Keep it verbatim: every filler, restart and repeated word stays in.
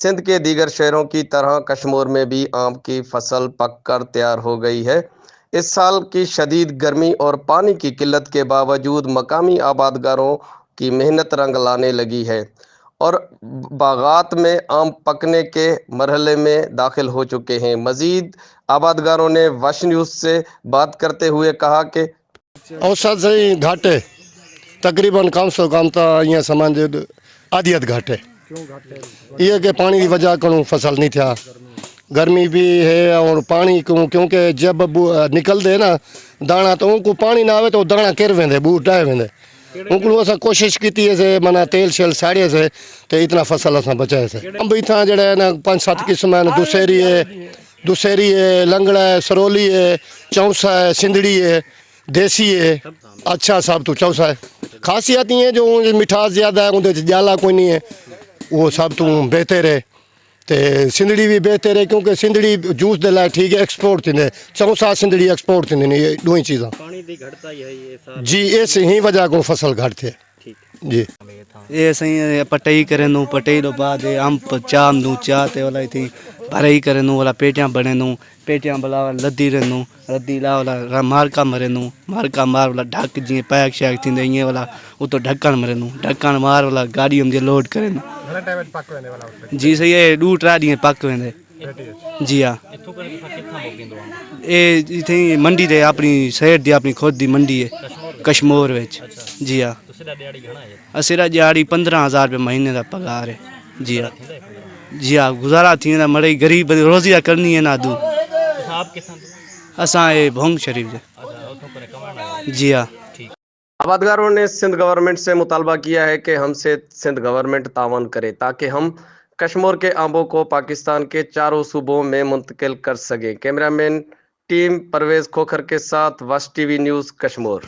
سندھ کے دیگر شہروں کی طرح کشمور میں بھی آم کی فصل پک کر تیار ہو گئی ہے۔ اس سال کی شدید گرمی اور پانی کی قلت کے باوجود مقامی آبادگاروں کی محنت رنگ لانے لگی ہے اور باغات میں آم پکنے کے مرحلے میں داخل ہو چکے ہیں۔ مزید آبادگاروں نے وش نیوز سے بات کرتے ہوئے کہا کہ اوسط سائیں گھٹ ہے۔ تقریباً کم سو کم تاں ایاں سمجھ آدھی ادھ گھٹ ہے۔ یہ کہ پانی دی وجہ کنوں فصل نہیں تھیا۔ گرمی بھی ہے اور پانی کوں کیونکہ جب نکل دے نا دانا تو ان کو پانی نہ آوے تو دانا کر ویندے بو ڈائے ویندے۔ ان کو اسا کوشش کیتی ہے سے منا تیل شیل ساڑے سے تے اتنا فصل اسا بچائے سے۔ اب اتنا جڑا ہے نا پانچ سات قسم ہے نا دوسری ہے دوسری ہے لنگڑا ہے سرولی ہے چونسا ہے سندھڑی ہے دیسی ہے۔ اچھا سب تو چوسا ہے۔ خاصیت یہ ہے جو مٹھاس زیادہ ہے اندر جالا کوئی نہیں ہے۔ وہ سب تو بہتر ہے۔ تے سندھڑی بھی بہتر ہے کیونکہ سندھڑی جوس دے لائے ٹھیک ہے ایکسپورٹ تھیندے۔ چوسا سندھڑی ایکسپورٹ تھیندے نے یہ ڈوہیں چیزاں۔ پانی دی گھٹتا ہی ہے یہ سارا۔ جی اس ہی وجہ کو فصل گھٹ تھے۔ جی۔ اے سائیں پٹائی کریندوں پٹائی دو بعد اے امب چاہندوں چاہ تے ولا اتھیں بھرائی کریندوں ولا پیٹیاں بنیندوں پیٹیاں بلا لدی ریندوں ردی لا ولا مارکا مریندوں مارکا مار ولا ڈھک جیئں پیک شیک تھیندے ایئں ولا اتو ڈھکن مریندوں ڈھکن مار ولا گاڈی ہمدی لوڈ کریندوں۔ جی سائیں اے ڈو ٹرا ڈینہہ پک ویندے۔ جی ہاں۔ اے اتھیں منڈی دے اپنی سیٹ دی اپنی خود دی منڈی ہے کشمور وچ۔ جی ہاں۔ اسیرا دیہاڑی پندرہ ہزار روپے مہینے دا پگار ہے۔ جی ہاں۔ جی ہاں گزارا تھی ویندا مڑے غریب بندے روزی دا کرنی ہے نا دو۔ اساں اے بھونگ شریف دے۔ جی ہاں۔ آبادگاروں نے سندھ گورنمنٹ سے مطالبہ کیا ہے کہ ہم سے سندھ گورنمنٹ تعاون کرے تاکہ ہم کشمور کے آمبوں کو پاکستان کے چاروں صوبوں میں منتقل کر سکیں۔ Cameraman team Pervez Khokhar کے ساتھ وسٹ ٹی وی نیوز کشمور۔